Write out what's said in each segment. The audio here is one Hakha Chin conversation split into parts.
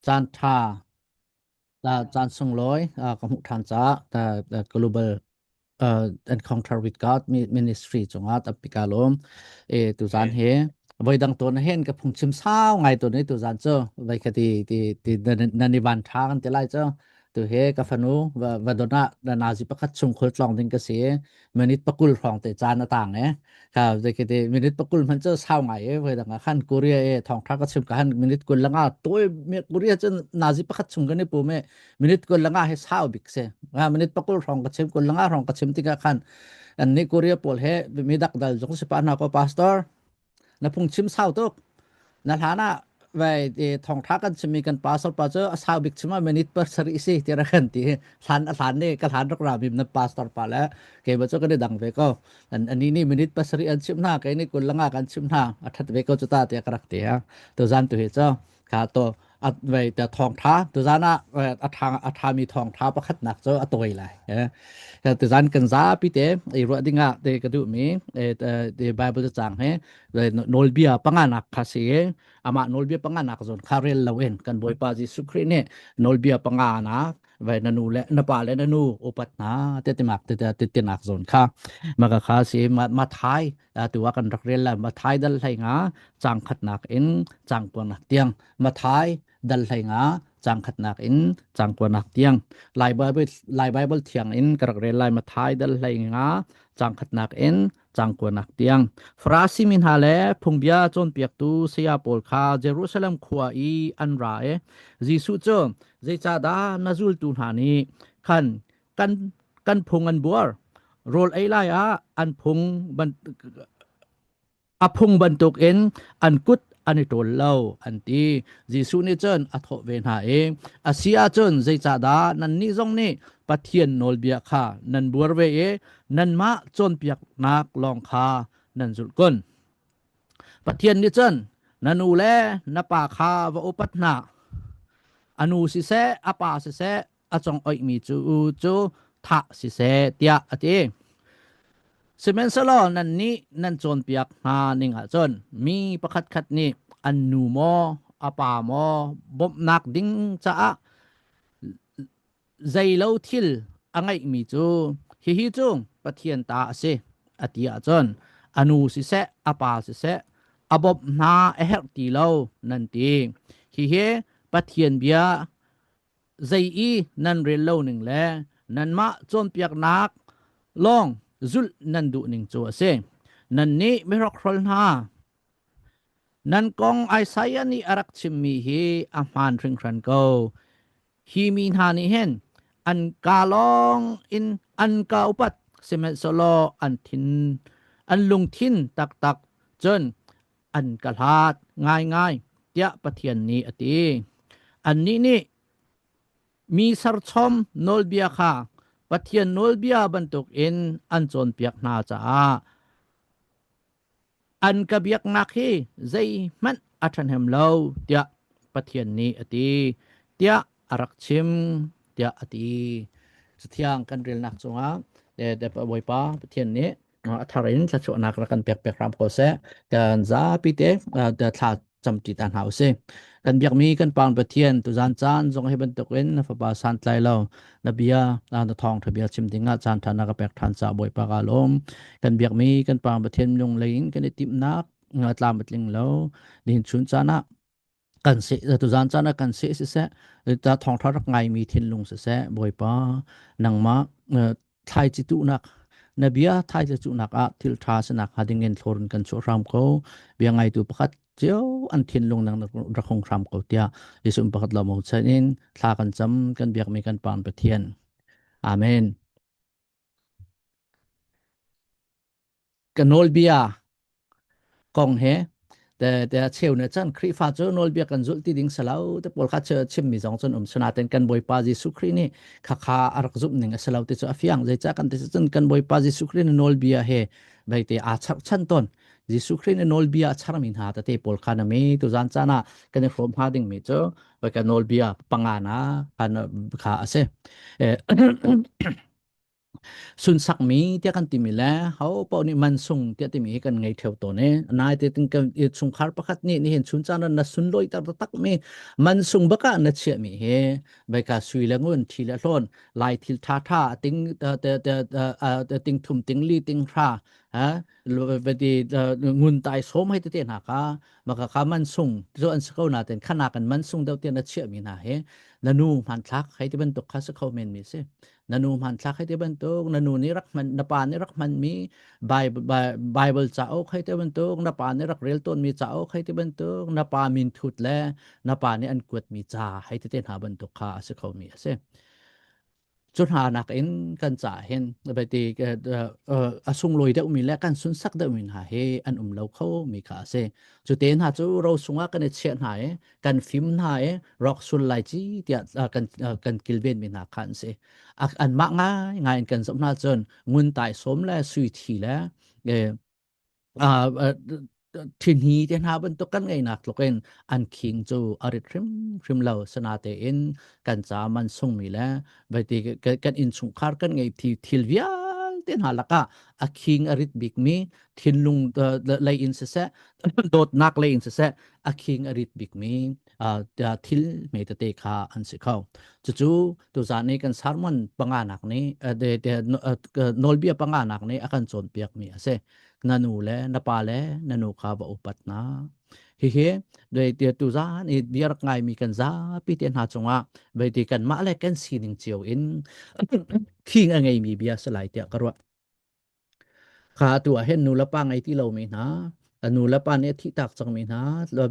Caan ṭha, caan sunglawi ka hmuh ṭhan caah Global Encounter with God Ministry cungah tampi kaa lawm. E tuzaan hi voidang tawn hen ka phungchim sau ngai tawn i tuzaan cu vai kha ti ti ti nan i van ṭha kan ti lai cu. Tu he ka fanu va va don ah nazi pakhat chung khul tlong ding ka si minute pakul hrawng te caan a tang e ka zeikete minute pakul hman cu sau ngai e voi dang ah khan Korea e thong tha ka chim ka han minute kul langa toi me Korea cun nazi pakhat chung kan i pu me minute kul langa he sau bik se nga minute pakul hrawng ka chim kul langa hrawng ka chim tikah khan an ni Korea pawl he mi dak dal zong si pa na ko pastor Na phungchim sau tuk. Na hlan ah vai thawngtha kan chimmi kan pastor pa cu a sau bik chim ah minute pasarih si ti rak kan ti. Hlan a hlan nih ka hlan rak ra mi na pastor pa le keimah cu kan i dang ve ko. An ani nih minute pasarih an chimh hna, kei nih kul langa kan chimh hna. A that ve ko cu ta tiah ka rak ti. Tu zan tu hi cu kha to a vei te thawngtha tuzan ah a tha a thami thawngtha pakhatnak cu a tawi lai tuzan kan zapi te i ruah dingah te ka duh mi te bible cang he nawlbia panganak kha si amah nawlbia panganak zawn kha rel lo in kan bawipa Jesuh Khrih nih nawlbia panganak vai na nu le na pa le na nu upat hna te timak te te tinak zawn kha maka kha si ma thai tu ah kan rak rel la Mathai dal hlei nga cang khatnak in cang kuanak tiang Mathai dal hlei nga cang khatnak in cang kuanak tiang Lai Bible Lai Bible thiang in ka rak rel lai Mathai dal hlei nga cang khatnak in cang kuanak tiang Farasi mi hna le phungbia cawnpiaktu saya pawl kha Jerusalem khua i an ra i Jesuh cu zeicahdah na zultu hna nih khan kan kan phung an buar rawl ei lai ah an phung ban a phung bantukin an kut an i ṭawl lo an ti Jesuh nih cun a thawh ve hna i a si ahcun zeicahdah nannih zong nih Pathian nawlbia kha nan buar ve i nanmah cawnpiaknak lawng kha nan zulh kun Pathian nih cun na nu le na pa kha va upat hna a nu siseh a pa siseh a congoihmi cu cu thah siseh tiah a ti. Sihmanhsehlaw nannih nan cawnpiak hna ning ahcun mi pakhatkhat nih an nu maw a pa maw bawmhnak ding caah zeilo thil a ngeihmi cu hihi cu Pathian ta a si a ti ahcun a nu siseh a pa siseh a bawmh hna a herh ti lo nan ti. Hihi Pathian bia zei i nan rel lo ning le nanmah cawnpiaknak lawng zulh nan duh ning cu a si. Nannih mihrokhrol hna, nan kong Isaiah nih a rak chimmi hi a hmaan hringhran ko. Hi mi hna nih hin an ka lawng in an ka upat, sihmanhsehlaw an thin an lungthin taktak cun an ka hlat ngaingai tiah Pathian nih a ti. Annih nih mi serchom nawlbia kha Pathian nawlbia bantukin an cawnpiak hna caah an ka biaknak hi zeihmanh a ṭhahnem lo tiah Pathian nih a ti tiah a rak chim tiah a ti. Cathiang kan relnak cungah Bawipa Pathian nih a thar in thluachuahnak rak kan pek pek hram ko seh. Kan zapi te thla camṭi ta hna usih. Kan biakmi kan Pa Pathian tuzan caan zong hi bantukin na fapa santlai lo na bia na thawngṭha bia chim dingah caan ṭha na ka pek ṭhan caah Bawipa ka lawm. Kan biakmi kan Pa Pathian minung lei in kan i timhnak tlam a tling lo. Nihin chun caan ah kan seh tuzan caan ah kan seh siseh ta thawngṭha rak ngaimi thinlung siseh Bawipa nangmah thlaici tuhnak na bia thlaici tuhnak ah thil ṭha sinak hnga ding in thlor in kan chuah hram ko bia ngaitu pakhat cio an thinlung nang rak hung hram ko tiah Jesuh pakhat lo mo chan in thla kan cam kan biakmi kan Pa Pathian amen Ka nawlbia kong he te te cheu ne chan Khrihfa cu nawlbia kan zulh ti ding salo te pawl kha chimmi zong cun um sinaten kan Bawipa Jesuh Khrih nih khakha a rak zumh ning a si lo ti cu a fiang zeicah kan ti cun kan Bawipa Jesuh Khrih nih nawlbia he veite aa charchan ton Jesuh Khrih nih nawlbia a charmi hna tete pawl kha na mi tuzan caan ah kan i hrawm hnga dingmi cu ka nawlbia panga na kha a si. Sunsakmi tiah kan timi le ho paoh nih mansung tiah timi hi kan ngei theo tawn i nai te tin kan chungkhar pakhat nih nihin chun caan na sunlawi tar takmi mansung baka na chiahmi hi baika sui le ngun thi le hlawn lai thil tha tha ting te ting thum ting li ting hra ha ti ngun tai som hai te te hna ka maka kha mansung zo an sako na ten khana kan mansung deuh te na chiahmi hna he na nu hmanthlak hei ti bantuk kha si kho men mi si. Na nu hmanthlak hei ti bantuk, na nu nih rak hman, na pa nih rak hmanmi Bible cauk hei ti bantuk, na pa nih rak rel tawnmi cauk hei ti bantuk, na pa min thut le na pa nih an kuatmi ca hei ti te hna bantuk kha a si khomi a si. Cu hna nakin kan ca hin ti a sunglawi deuhmi le kan sunsak deuhmi hna hi an um lo kho mi kha a si. Cu te hna cu ro sungah kan i chiah hna i kan fim hna i rock sul lai ci tiah kan kan kilven mi hna kha an si. Anmah ngai ngai in kan zoh hna cun ngun tai som le sui thi le thinhi te hna bantuk kan ngeinak tluk in an khing cu a rit hrimhrim lo. Sana tein kan ca man sungmi le vaiti kan innchungkhar kan ngei thi thil vialte hna lakah a khing a rit bikmi thinlung lei in siseh, dawtnak lei in siseh, a khing a rit bikmi thil hme tete kha an si kho. Cucu tuzan i kan sermon panganak nih, nawlbia panganak nih a kan cawnpiakmi a si. Na nu le na pa le na nu kha va upat hna. Hihi tuzan i bia rak ngaimi kan zapi te hna cungah veiti kanmah le kan sining cio in khing a ngeimi bia si lai tiah ka ruah. Kha atu ah hin nu le pa ngei ti lomi hna, nu le pa nih a thihtak cangmi hna,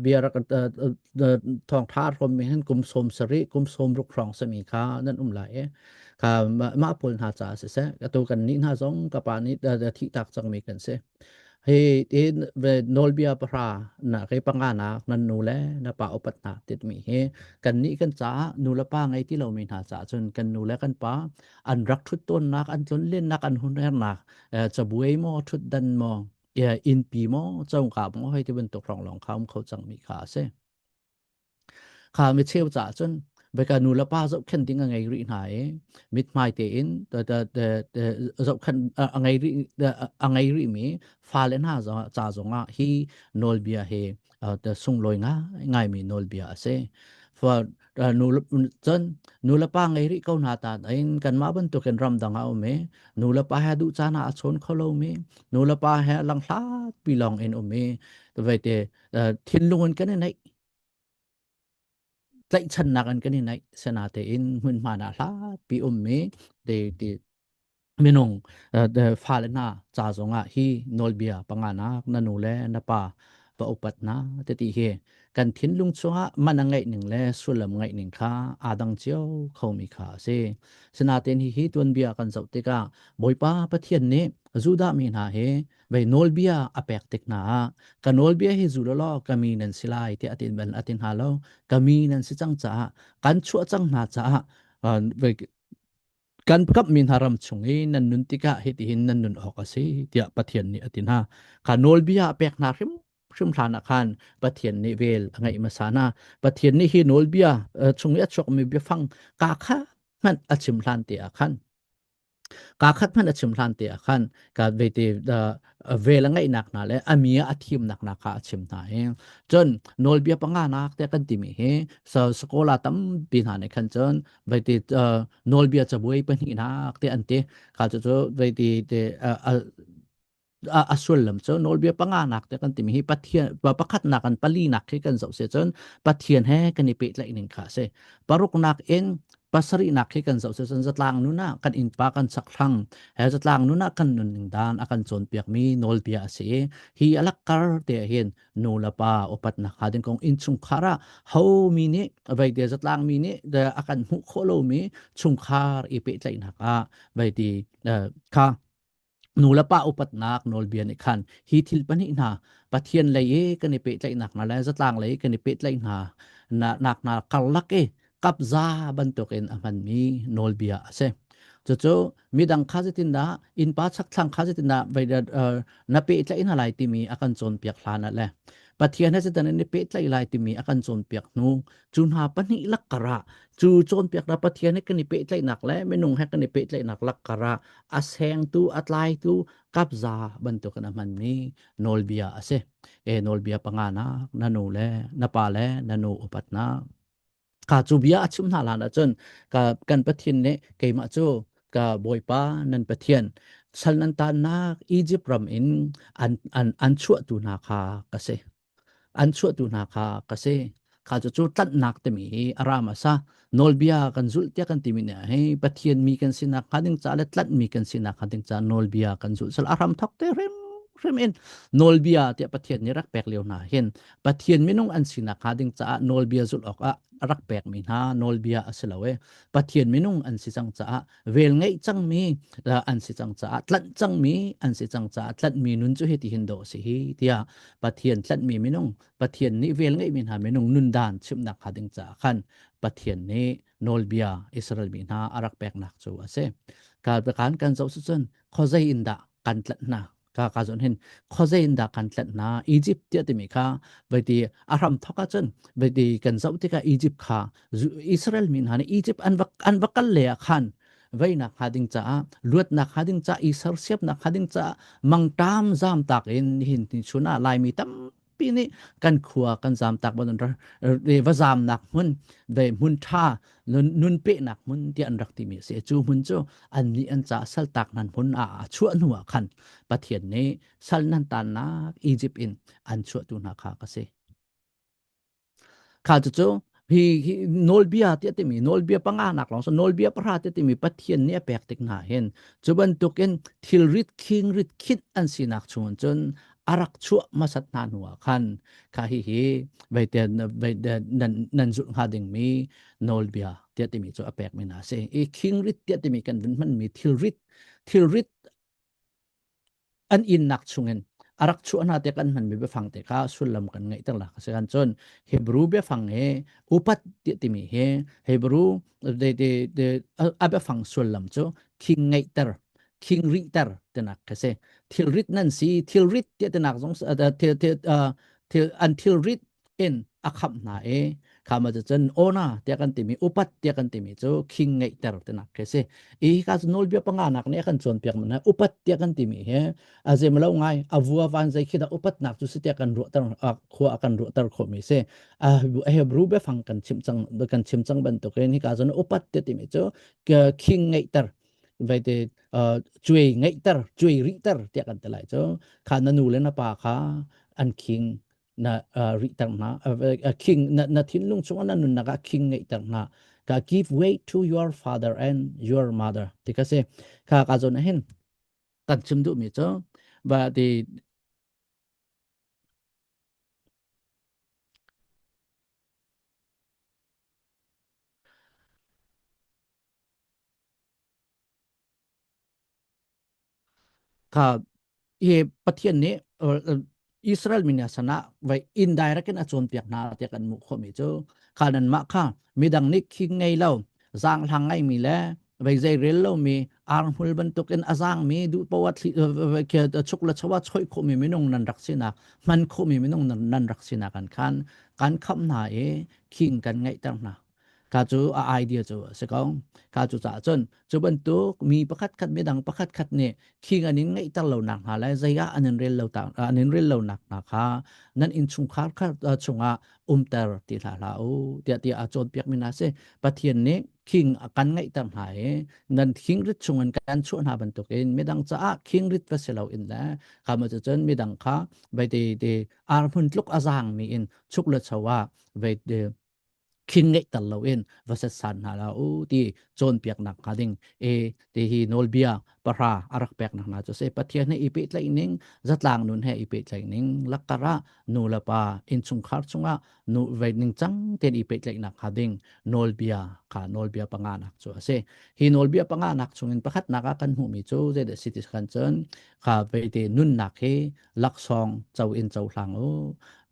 bia rak thawngṭha hrawmmi hin kum 70, kum 60 hrawng sami kha nan um lai i kha mah pawl hna caah siseh, atu kan nih hna zong ka pa nih thihtak cangmi kan si. Hi tin nawlbia pahra na ke panga nak nan nu le na pa upat hna timi hi kan nih kan caah nu le pa ngei ti lomi hna caah cun kan nu le kan pa an rak ṭhut tawnnak, an tlonlennak, an hunhernak, cabuai maw, ṭhutdan maw, innpi maw, congka maw hei ti bantuk hrawng lawng kha um kho cangmi kha a si. Kha mi cheu caah cun beka nu le pa zohkhenh ding a ngei rih hna i mithmai tein zohkhenh a ngei rih a ngei rih mi fale hna ca zongah hi nawlbia hi sunglawi ngai ngaimi nawlbia a si. Nu cun nu le pa ngei rih ko hna ta in kanmah bantukin ramdang ah um i nu le pa he duh caan ah a chawn kho lomi, nu le pa he langhlat pi lawng in um i veite thinlung in kan i neih, tlaihchannak in kan i neih sena tein hmunhma ah hlat pi ummi te ti minung fale hna ca zongah hi nawlbia panganak na nu le na pa va upat hna titi hi kan thinlung chungah man a ngeih ning le sullam ngeih ning kha aa dang cio khomi kha a si. Sinain hi hi tuanbia kan zoh tikah Bawipa Pathian nih Judah mi hna hi vei nawlbia a pek tik hna ah ka nawlbia hi zul law ka mi nan si lai tiah a tin bal a ti hna lo. Ka mi nan si cang caah kan chuah cang hna caah kan kamhmi hna ram chung i nan nun tikah hitihin nan nun awk a si tiah Pathian nih a ti hna. Kha nawlbia a pek hna hrimhrim hlan ah khan Pathian nih vel a ngeih hmasa hna. Pathian nih hi nawlbia chung i a chuakmi biafang kaa kha hmanh a chim hlan te ah khan kaa khat hmanh a chim hlan te ah khan ka vete vel a ngeihnak hna le a mi a thimnak hna kha a chim hna i cun nawlbia panga nak te kan timi hi sakola tampi hna nih khan cun veiti nawlbia cabuai pahnihnak te an ti. Kha cu cu veiti te a sullam cu nawlbia panganak te kan timi hi Pathian pakhatnak an palinak khi kan zoh si cun Pathian he kan i pehtlaih ning kha a si. Paruknak in pasarihnak khi kan zoh si cun zatlang nun ah kan innpa kan chakthlang he zatlang nun ah kan nunning dan a kan cawnpiakmi nawlbia a si i hi a lakkar te hin nu le pa upatnak hnga ding kong innchungkhar ah homi nih veite zatlang mi nih a kan hmuh khawh lomi chungkhar i pehtlaihnak ah veiti kha nu le pa upatnak nawlbia nih khan hi thil pahnih hna Pathian lei i kan i pehtlaihnak hna le zatlang lei kan i pehtlaih hna nak hna karlak i kapza bantukin a hmanmi nawlbia a si. Cucu midang kha zeitindah innpa chakthlang kha zeitindah na pehtlaih hna lai timi a kan cawnpiak hlan ah le. Pathian he zeitin an i pehtlaih lai timi a kan cawnpiak hnu cu hna pahnih lakkar ah cu cawnpiaknak Pathian he kan i pehtlaihnak le minung he kan i pehtlaihnak lakkar ah a sengtu a tlaitu kapza bantukin a hmanmi nawlbia a si. E nawlbia panganak na nu le na pa le na nu upatnak ka cu bia a chim hna hlan ahcun ka kan Pathian nih keimah cu ka Bawipa nan Pathian sal nan tannak Egypt ram in an an an chuahtu hna kha ka si an chuahtu hna kha ka si kha cu cu tlanhnak timi hi a ram a sa nawlbia kan zulh tiah kan timi nih hei Pathian mi kan sinak hnga ding ca le tlanhmi kan sinak hnga ding ca nawlbia kan zulh sal a hram thok te hrim hrim in nawlbia tiah Pathian nih rak pek lio hna hin Pathian minung an sinak hnga ding caah nawlbia zulh awkah a rak pekmi hna nawlbia a si lo e Pathian minung an si cang caah vel ngeih cangmi an si cang caah tlanh cangmi an si cang caah tlanhmi nun cu hiti hin dawh si hi tiah Pathian tlanhmi minung Pathian nih vel ngeihmi hna minung nundan chimnak hnga ding caah khan Pathian nih nawlbia Israel mi hna a rak peknak cu a si. Ka kan kan zoh cun khuazei in dah kan tlanh hna ka ka zawn hin khuazei in dah kan tlanh hna Egypt tiah timi kha veiti a hram thok ahcun veiti kan zoh tikah Egypt kha Israel mi hna nih Egypt an va an va kal le ah khan veinak hnga ding caah luatnak hnga ding caah i sersiamnak hnga ding caah mangṭam zamtak in nihin ni chun ah Laimi tampi nih kan khua kan zamtak bantuk va zamnak hmun ve hmun ṭha nun pehnak hmun tiah an rak timi a si. Cu hmun cu annih an caah saltak nan hmun ah a chuah hnu ah khan Pathian nih sal nan tannak Egypt in an chuahtu hna kha ka si. Kha cucu hi, hi nawlbia tiah timi nawlbia panga nak lawng so nawlbia pahra tiah timi Pathian nih a pek tik hna hin cu bantukin thilrit khingrit khinh an sinak chung cun a rak chuah hmasat hna hnu ah khan kha hi hi veite nan nan zulh hnga dingmi nawlbia tiah timi cu a pekmi hna a si. I khingrit tiah timi kan vun hmanmi thilrit thilrit an innak chungin a rak chuah hna te kan hmanmi biafang te kha sullam kan ngeihter la ka kan cun Hebrew biafang he upat tiah timi he Hebrew de de de a biafang sullam cu khing ngeihter khing rihter tinak ka si thilrit nan si thilrit tiah tinak zong thil thil thil an thilrit in a khamh hna i kha ma cun ona tiah kan timi upat tiah kan timi cu khing ngeihter tinak khi si i ka cu nawlbia panga nak nih a kan cawnpiak man upat tiah kan timi hi a zem lo ngai a vua van zei khi dah upatnak cu si tiah kan ruahter khua a kan ruahter khawhmi si a Hebrew biafang kan chim cang kan chim cang bantukin hi ka cun upat tiah timi cu khing ngeihter veite cuai ngeihter cuai rihter tiah kan ti lai cu kha na nu le na pa kha an khing na rihter hna king na, na thinlung chungah na nunnak ah king ngeihter hna ka give way to your father and your mother ti ka si kha ka zawn hin kan chim duh mi cu ba ti Kha hi Pathian nih Israel mi hna sanah vai indirect in a cawnpiak hna tiah kan hmuh khawhmi cu kha nanmah kha midang nih khing ngei lo zaanghlang ngeimi le vei zei rel lomi arhmul bantukin a zaangmi duh poah chuk le chawa choih khawhmi minung nan rak sinak hman khawhmi minung nan rak sinak an khan kan khamh hna i khing kan ngeihter hna Ka cu a idea cu a si ko. Ka cu caah cun cu bantuk mi pakhat khat midang pakhat khat nih khing an in ngeihter lo nak hna le zei ah an in rel lo ta an in rel lo nak hna kha nan innchungkhar kha chungah umter ti hlah hlah u tiah tiah a cawnpiak mi hna si. Pathian nih khing a kan ngeihter hna i nan khingrit chungin kan chuah hna bantukin midang caah khingrit va si loin le kha ma cun midang kha vai te te arhmun tluk a zaang mi in chuk le cho ah vai te khin ngeihter loin va setsan hna la u ti cawnpiaknak hnga ding e ti hi nawlbia pahra a rak peknak hna cu si Pathian he i pehtlaih ning zatlang nun he i pehtlaih ning lakkar ah nu le pa innchungkhar chungah nu vei ning cang tein i pehtlaihnak hnga ding nawlbia kha nawlbia panga nak cu a si hi nawlbia panga nak chungin pakhatnak ah kan hmuhmi cu zeidah si ti kan cun kha veite nunnak hi laksawng co in cohlang u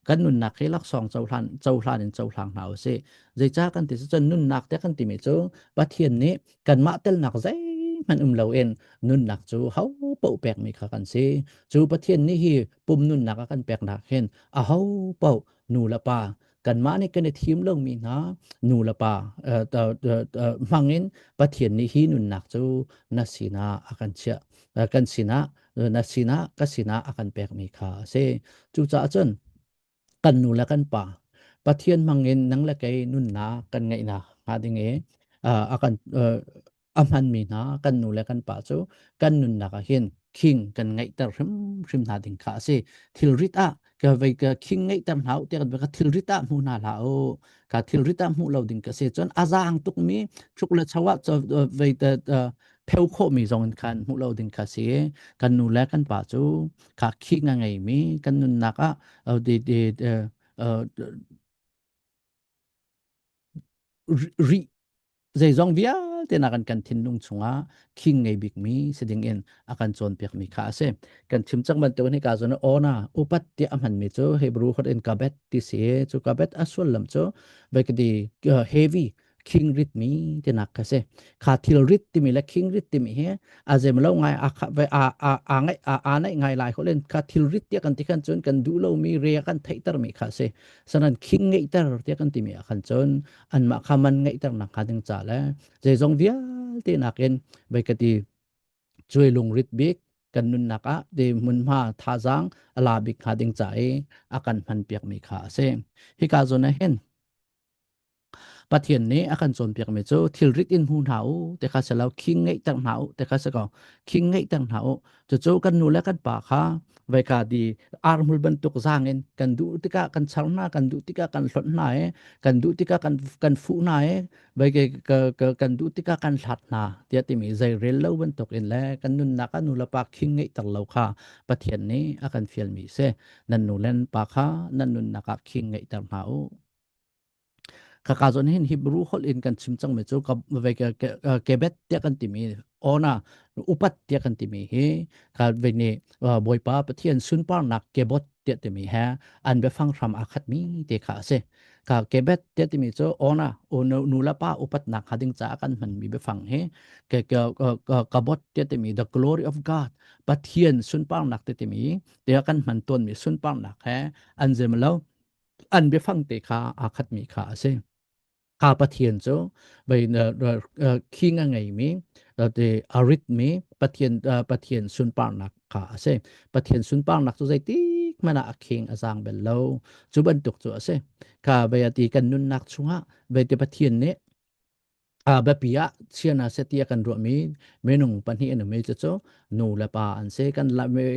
kan nunnak hi laksawng cohlan cohlan in cohlang hna usih zeicah kan ti cun nunnak te kan timi cu Pathian nih kanmah telnak zei. Zeihmanh um loin nunnak cu ho paoh pekmi kha kan si. Cu Pathian nih hi pum nunnak a kan peknak hin a ho paoh nu le pa kanmah nih kan i thim lomi hna nu le pa hmang in Pathian nih hi nunnak cu na sinah a kan chiah kan sinah na sinah ka sinah a kan pekmi kha a si. Cucaah cun kan nu le kan pa Pathian hmangin nang le kei nunnak kan ngeihnak hnga ding i a kan a hmanmi hna kan nu le kan pa cu kan nunnak ah hin khing kan ngeihter hrimhrim hna ding kha a si. Thilrit ah ka vei ka khing ngeihter hna u tiah kan ka thilrit ah hmu hna hlah u. Ka thilrit ah hmuh lo ding ka si. Cun a zaang tukmi chuk le cho ah vei pheu khawhmi zong in khan hmuh lo ding kha si. Kan nu le kan pa cu kha khing a ngeimi kan nunnak ah rih zeizong vialte nak kan thinlung chungah khing ngei bikmi si ding in a kan cawnpiakmi kha a si. Kan chim cang bantukin hika zawn ona upat tiah a hmanmi cu Hebrew holh in kabet ti si. Cu kabet a sullam cu vekadi heavy khing rit mi tinak kha si. Kha thil rit timi le khing rit timi hi a zem lo ngai a kha ve a a a ngai a a nai ngai lai holen kha thil rit tia kan ti khan cun kan duh lo mi re kan theihter mi kha si. Sanan khing ngeihter tia kan timi ah khan cun anmah kha man ngeihter nak hnga ding ca le zeizong vialte nakin veikati cuai lungrit bik kan nunnak ah ti hmunhma thazaang a la bik hnga ding ca i a kan hman piak mi kha a si. Hika zawn ah hin Pathian nih a kan cawnpiakmi cu thilrit in hmu hna u ti kha si lo, khing ngeihter hna u ti kha si ko. Khing ngeihter hna u. Cucu kan nu le kan pa kha veika di arhmul bantuk zaang in kan duh tikah kan char hna, kan duh tikah kan hlonh hna i kan duh tikah kan kan fuh hna i veike kan duh tikah kan hlat hna tiah timi zei rel lo bantuk in le kan nunnak ah nu le pa khing ngeihter lo kha Pathian nih a kan fialmi si. Nan nu le nan pa kha nan nunnak ah khing ngeihter hna u. Khaka zawn hin Hebrew holh in kan chim cangmi cu kebet tiah kan timi ona upat tiah kan timi hi ka ve nih Bawipa Pathian sunparnak kebot tiah timi he an biafang hram aa khatmi te kha a si. Ka kebet tiah timi cu ona nu le pa upatnak hnga ding caah kan hmanmi biafang hi ke kabot tiah timi the glory of God Pathian sunparnak ti timi tiah kan hman tawnmi sunparnak he an zem lo. An biafang te kha aa khatmi kha a si. Kha Pathian cu king a ngeimi a ritmi Pathian Pathian sunparnak kha a si. Pathian sunparnak cu zeitik hmanh ah a king a zaang bel lo. Cu bantuk cu a si. Kha vei ti kan nunnak chungah vei ti Pathian nih Biapi ah chiana seh ti a kan ruahmi minung pahnih an um i cucu nu le pa an si. Kan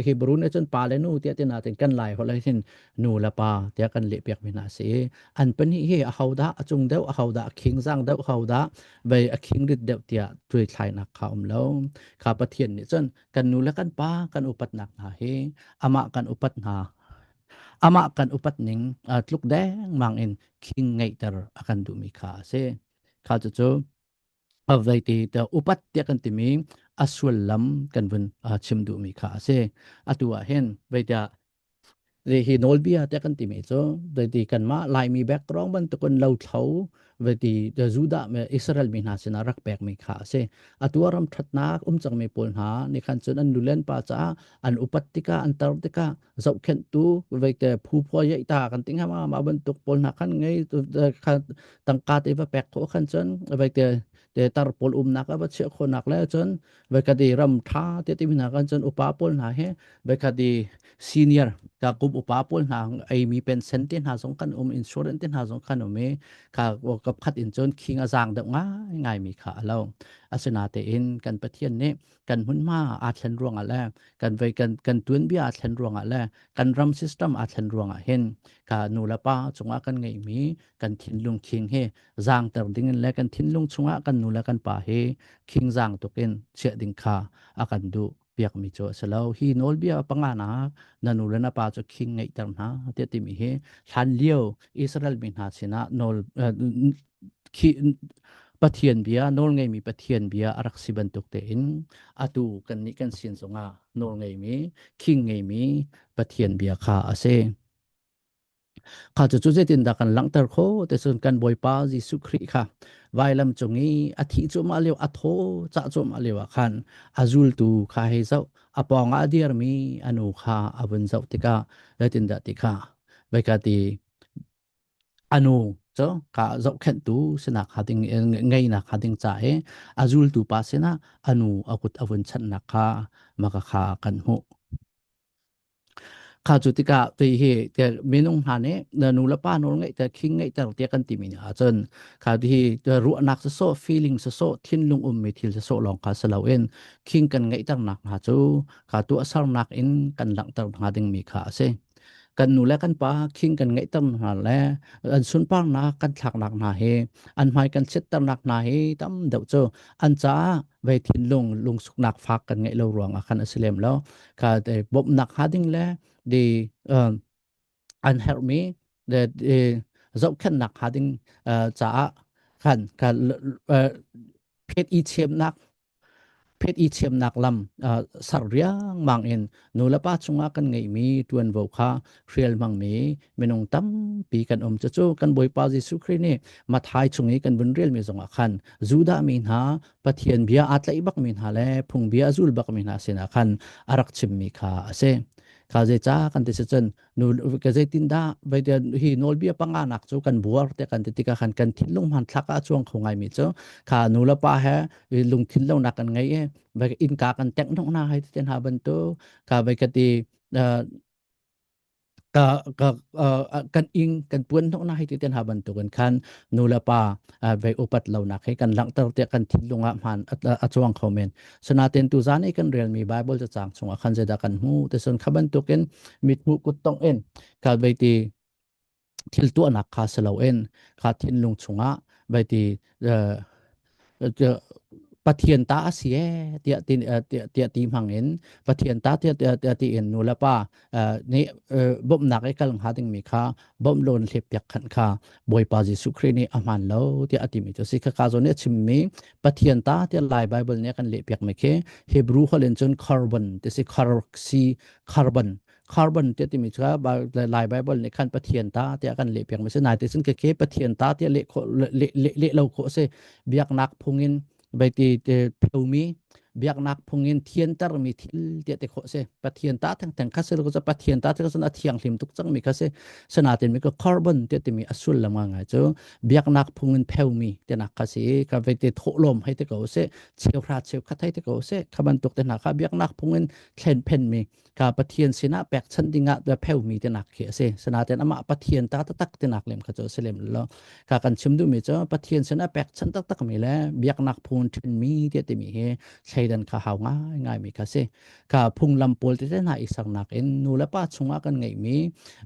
Hebrew nih cun pa le nu tiah ti natin kan Lai holh ah hin nu le pa tiah kan lehpiakmi hna a si. An pahnih hi ahodah a cung deuh, ahodah a khingzang deuh, ahodah vei a khingrit deuh tiah tuaithlainak kha um lo. Kha Pathian nih cun kan nu le kan pa kan upatnak hna hi amah kan upat hna amah kan upat ning tluk dengmang in khing ngeihter a kan duhmi kha a si. Kha cucu zeiti upat tiah kan timi a sullam kan vun chim duhmi kha a si. Atu ah hin zeitiah hi nawlbia tiah kan timi cu zeiti kanmah Laimi background bantukin lothlo zeiti Judah Israel mi hna sinah rak pekmi kha a si. Atu ah ram ṭhatnak um cangmi pawl hna nih khan cun an nulen pa caah an upat tikah an tar tikah zohkhenhtu veite phu phua yaih ta kan ti hnga ma mah bantuk pawl hna khan ngei tangka te va pek khawh khan cun veite te tar pawl umnak a va chiah khawhnak le cun veikhat i ram tha te ti hna kan cun upa pawl hna he veikhat i senior ka kum upa pawl hna eimi pension te hna zong kan um insurance te hna zong kan um i kha kap khat in cun khing a zaang deuh ngai ngai mi kha a lo asinatein kan Pathian nih kan hmunhma aa thlen ruangah le kan vei kan kan tuanbia aa thlen ruangah le kan ram system aa thlen ruangah hin ka nu le pa cungah kan ngeihmi kan thinlung khing hi zaangter ding in le kan thinlung chungah kan nu le kan pa hi khing zaang tuk in chiah ding kha a kan duh piakmi cu a si lo. Hi nawlbia panganak na nu le na pa cu khing ngeihter hna tiah timi hi hlan lio Israel mi hna sinah nawl khi Pathian bia nawl ngeimi Pathian bia a rak si bantuk tein atu kannih kan sin zongah nawl ngeimi khing ngeimi Pathian bia kha a si. Kha cu cu zeitindah kan langhter khawh ti cun kan Bawipa Jesuh Khrih kha vailam cung i a thih cuahmah lio a thaw cah cuahmah lio ah khan a zultu kha hei zoh a pawng ah a dirmi a nu kha a vun zoh tikah zeitindah ti kha veika ti a nu cu ka zohkhenhtu sinak kha ding ngeinak kha ding ca i a zultu pa sinah a nu a kut a vun chanhnak kha maka kha kan hmuh. Kha cu tikah tui hi minung hna nih nu le pa nawl ngeihter khing ngeihter tiah kan timi nih ahcun kha hi ruahnak sawsawh feeling sawsawh thinlung ummi thil sawsawh lawng kha si loin khing kan ngeihternak hna cu kha tuahsernak in kan langhter hnga dingmi kha a si. Kan nu le kan pa khing kan ngeihter hna le an sunparnak kan thlaknak hna hi an hmai kan chiatternak hna hi tam deuh cu an caah vei thinlung lungsuknak fak kan ngeih lo ruangah khan a si lem lo. Kha bawmhnak hnga ding le di an herhmi le zohkhenhnak hnga ding caah khan ka phet i chemnak phet i chemnak lam sar riangmang in nu le pa chungah kan ngeihmi tuanvo kha hrial hmangmi minung tampi kan um. Cucu kan Bawipa Jesuh Khrih nih Mathai chung i kan vun relmi zongah khan Judah mi hna Pathian bia aa tlaih bakmi hna le phungbia a zul bakmi hna sinah khan a rak chimmi kha a si. Kha zeicah kan ti si cun nu ka zeitindah hi nawlbia panga nak cu kan buar te kan ti tikah khan kan thinlung hmanthlak ah a cuang kho ngaimi cu kha nu le pa he lungthin lonak kan ngei i innka kan tengh hnok hna hai ti hna bantuk ka vai ka ti ka ka kan ing kan puan hnok na hei ti ten ha bantukin khan nu le pa ve upat lo nak he kan langhter tiah kan thinlung ah hmaan a chuang kho men. Sinain tu zan i kan relmi Bible cacang chungah khan zeidah kan hmu ti sun kha bantukin mithmuh kuttong in kha vei ti thil tuahnak kha si loin kha thinlung chungah vai ti Pathian ta a si e tiah ti tiah ti hmang in Pathian ta tiah tiah ti in nu le pa nih bawmhnak i kal hnga dingmi kha bawmh lawn hlep piak khan kha Bawipa Jesuh Khrih nih a hmaan lo tiah a timi cu si. Khaka zawn nih a chimmi Pathian ta tiah Lai Bible nih a kan leh piakmi khi Hebrew holh in cun carbon ti si khar si carbon carbon tiah timi cu Lai Bible nih khan Pathian ta tiah kan leh piak mi si. Nai te cun ke Pathian ta tiah leh khawh leh leh lo khawh si. Biaknak phung in bai ti pheumi biaknak phung in thiantermi thil tiah ti khawh si. Pathian ta thengtheng kha si lo cu Pathian ta theng cun a thianghlim tuk cangmi kha si. Sanatin mi ka carbon tiah timi a sullam ngai cu biaknak phung in pheumi tinak kha si. Ka vei te thawhlawm hei te ko si, cheuhra cheukhat hei te ko si, kha bantuk te hna kha biaknak phung in thlen phenmi ka Pathian sinah pekchanh dingah pheumi tinak khi a si. Sinain amah Pathian ta taktak tinak lem kha cu a si lem lo. Ka kan chim duhmi cu Pathian sinah pekchanh taktakmi le biaknak phung ṭhenmi tiah timi hi thleidan kha hau ngaingaimi kha si. Ka phunglam pawl tete hna i sernak in nu le pa chungah kan ngeihmi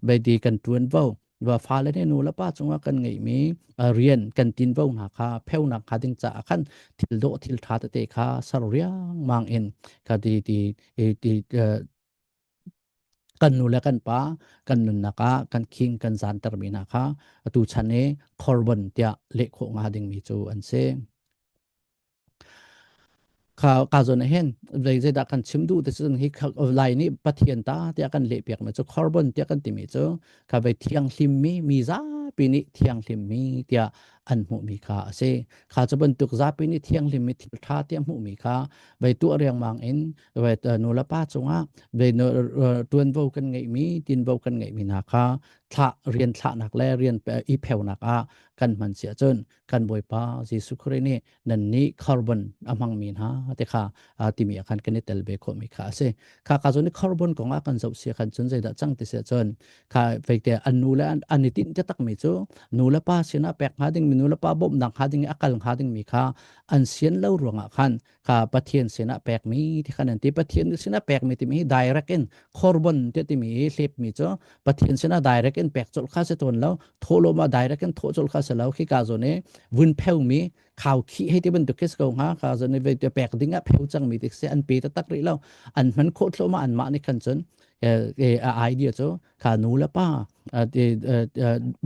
veidi kan ṭuanvo va fale nih nu le pa cungah kan ngeihmi rian kan tinvo hna kha pheunak hnga ding caah khan thil dawh thil ṭha tete kha ser riangmang in ka ti ti ti kan nu le kan pa kan nunnak ah kan khing kan zantermi hna kha atu chan i korban tiah leh khawh hnga dingmi cu an si. Kha ka zawn ah hin zei zeidah kan chim duh ti cun hi Lai nih Pathian ta tiah kan lehpiak mi cu Korban tiah kan timi cu kha vei thianghlim mi mi zapi nih thianghlim mi tiah an hmuhmi kha a si. Kha cu bantuk zapi nih thianghlim mi thil ṭha tiah hmuhmi kha vei tuah riangmang in vei nu le pa cungah vei ṭuanvo kan ngeihmi tinvo kan ngeihmi hna kha thlah rian thlahnak le rian i pheunak ah kan hman si ahcun kan Bawipa Jesuh Khrih nih nan nih carbon a hmangmi hna te kha timi ah khan kan i tel ve khawhmi kha a si. Kha ka zawn i carbon kong ah kan zoh si khan cun zeidah cang ti si ahcun kha veite an nu le an i tinh takmi cu nu le pa sinah pek hnga dingmi nu le pa bawmhnak hnga ding i a kal hnga dingmi kha an sian lo ruangah khan kha Pathian sinah pekmi ti khan an ti. Pathian sinah pekmi timi hi direct in carbon ti timi hi hlepmi cu Pathian sinah direct in pek colh kha si tawn lo. Thawhlawm ah direct in thawh colh kha si lo. Khi ka zawn i vun pheumi khau khih hei ti bantuk khi si ko hnga. Ka zawn i te pek ding ah pheu cangmi ti si an pe taktak rih lo. An hman khawh thluahmah anmah nih khan cun a idea cu. Kha nu le pa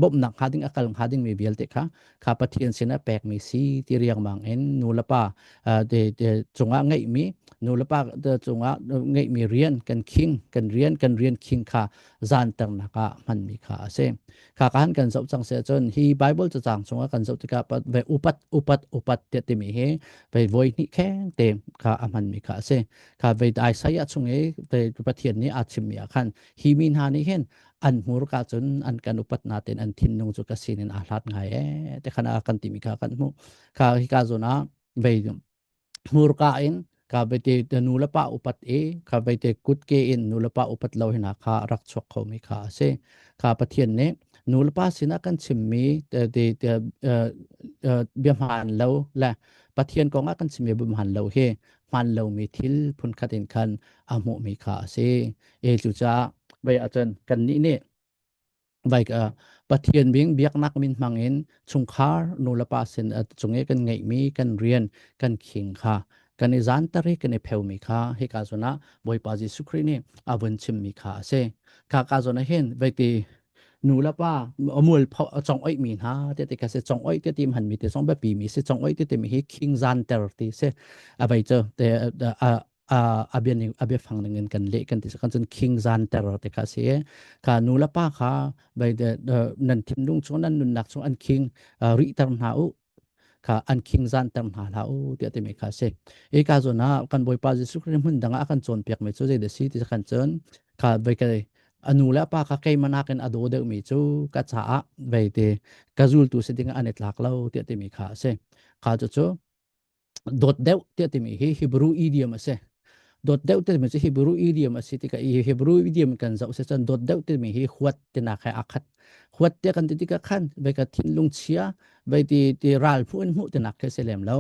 bawmhnak hnga ding a kal hnga ding mi vialte kha kha Pathian sin ah pekmi si ti riangmang in nu le pa cungah ngeihmi nu le pa cungah ngeihmi rian kan khing kan rian kan rian khing kha zanternak ah hmanmi kha a si. Kha kan kan zoh cang se cun hi Bible cacang chungah kan zoh tikah ve upat upat upat tiah timi hi ve voi hnih kheng te kha a hmanmi kha a si. Kha ve Isaiah chung i ve Pathian nih aa chimmi ah khan hi mi hna nih hin an hmurka cun an kan upat natin an thinlung cu ka sinin aa hlat ngai ee te khan a kan timi kha kan hmuh. Kha hika zawn ah ve hmurka in ka bete nu le pa upat i ka bete kutke in nu le pa upat lo hina kha rak chuak kho mi kha a si. Kha Pathian nih nu le pa sinah kan chimmi bia hmaan lo le Pathian kong ah kan chimmi bia hmaan lo hi hmaan lomi thil phunkhat in khan a hmuhmi kha a si. E cucaah vei ahcun kannih nih vai Pathian bing biaknak min hmang in chungkhar nu le pa sin cung i kan ngeihmi kan rian kan khing kha kan i zanter i kan i pheumi kha hika zawn ah Bawipa Jesuh Khrih nih a vun chimmi kha a si. Kha ka zawn ah hin veiti nu le pa mual pho chong oih mi hna te ti kha si chong oih te ti hman mi te zong biapi mi si chong oih te ti mi hi khing zanter ti si a vei cu te a bia ning a biafang ning in kan leh kan ti kan cun king zanter te kha si kha nu le pa kha bai nan thinlung chung nan nunnak chung an king rihter hna u kha an king zanter hna hlah u tiah timi kha si e ka zawn ah kan Bawipa Jesuh Khrist hmun dang ah a kan cawnpiak mi cu zei dah si ti kan cun kha vai ka a nu le a pa kha keimah nakin a daw deuhmi cu ka caah vei te ka zultu si ding ah an i tlak lo tiah timi kha a si. Kha cu cu dawt deuh tiah timi hi Hebrew idiom a si. Dawt deuh timi cu Hebrew idiom a si tikah i Hebrew idiom kan zoh si cun dawt deuh timi hi huat tinak he aa khat. Huat tiah kan ti tikah khan vei ka thinlung chia vei ti ti ral phu in hmuh tinak khi si lem lo.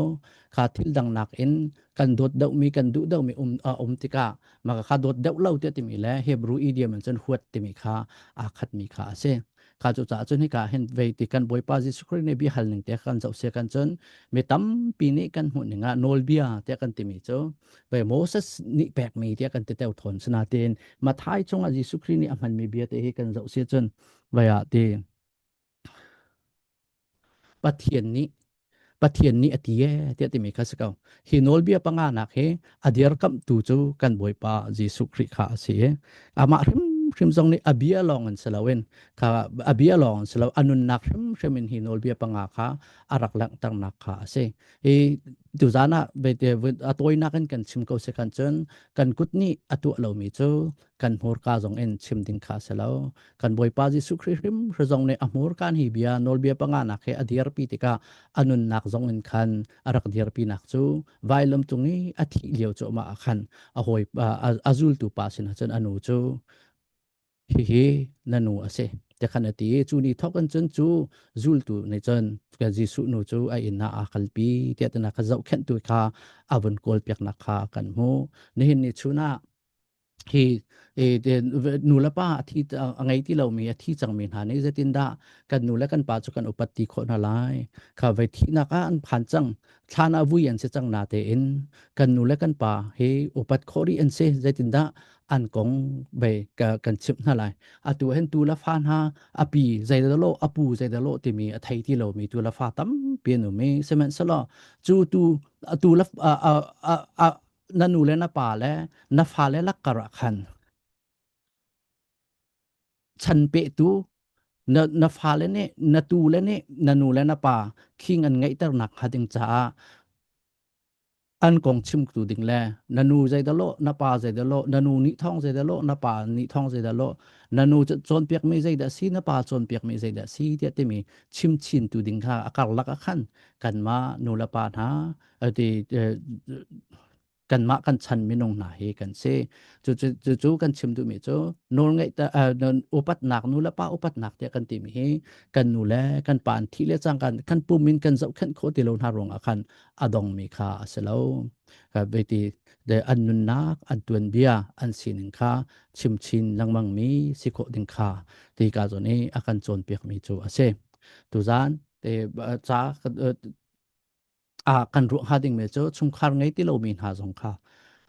Kha thil dang nak in kan dawt deuhmi kan duh deuhmi um a um tikah mah kha dawt deuh lo tiah timi le Hebrew idiom in cun huat timi kha aa khatmi kha a si. Kha cu caah cun hika hin vei ti kan Bawipa Jesuh Khrih nih bia hal ning te kan zoh sia kan cun mi tampi nih kan hmuh ning ah nawlbia tiah kan timi cu vei Moses nih pekmi tiah kan ti teu thawn sinain Matthai chungah Jesuh Khrih nih a hmanmi bia te hi kan zoh sia cun vei ah ti Pathian nih Pathian nih a ti ee tiah timi kha si ko. Hi nawlbia panga nak hi a dirkamhtu cu kan Bawipa Jesuh Khrih kha a si i amah hrimhrim zong nih a bia lawng in si loin kha a bia lawng in si lo a nunnak hrimhrim in hi nawlbia panga kha a rak langhternak kha a si. Hi tuzan ah a tawinak in kan chim ko si kan cun kan kut nih a tuah lomi cu kan hmurka zong in chim ding kha a si lo. Kan Bawipa Jesuh Khrih hrim zong nih a hmurka hi bia nawlbia panganak he a dirpi tikah a nunnak zong in khan a rak dirpinak cu vailam cung i a thih lio cuahmah ah khan a hawi a zultu pa sinah cun a nu cu hihi na nu a si ti khan a ti i cu ni thawk in cun cu zultu nih cun Jesuh nu cu a inn ah aa kalpi tiah tina kha zohkhenhtu kha a vun kawlpiaknak kha kan hmuh. Nihin ni chun ah hi nu le pa a thi a ngei ti lomi a thi cangmi hna nih zeitindah kan nu le kan pa cu kan upat ti khawh hna lai kha vei thihnak ah an phan cang thlan ah vui an si cang na tein kan nu le kan pa hi upat khawh rih an si zeitindah an kong vei kan chimh hna lai atu hin tu le fa hna a pi zeidah lo a pu zeidah lo timi a thei ti lomi tu le fa tampi an um i sihmanhsehlaw cu tu tu le na nu le na pa le na fale lakkar ah khan chan pehtu na, na fale nih na tu le nih na nu le na pa khing an ngeihternak hnga ding caah an kong chimtu ding le na nu zeidah lo na pa zeidah lo na nu nih thawng zeidah lo na pa nih thawng zeidah lo na nu cawnpiakmi zeidah si na pa cawnpiakmi zeidah si tiah timi chim chin tu ding kha a karlak ah khan kanmah nu le pa hna ti kanmah kan chan minung hna hi kan si. Cu cu cu kan chim duhmi cu nawlngeih upatnak nu le pa upatnak tiah kan timi hi kan nu le kan pa an thih le cang kan kan pum in kan zohkhenh khawh ti lo hna ruangah khan a dongmi kha a si lo. Ti an nunnak an tuanbia an sining kha chim chin lengmang mi si khawh ding kha ti ka zawn i a kan cawnpiakmi cu a si. Tuzan te ca ah kan ruah hnga dingmi cu chungkhar ngei ti lomi hna zong kha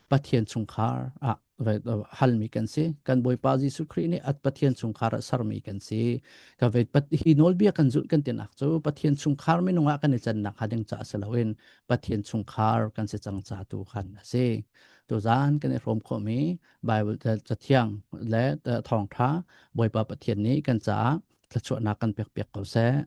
Pathian chungkhar ah halmi kan si. Kan Bawipa Jesuh Khrih nih at Pathian chungkhar ah sermi kan si. Ka ve hi nawlbia kan zulh kan tinak cu Pathian chungkhar minung ah kan i cannak hnga ding caah si loin Pathian chungkhar kan si cang ca tu khan a si. Tuzaan kan i hrawm khawhmi Bible cathiang le thawngtha Bawipa Pathian nih kan caah thluachuahnak kan pek piak ko seh.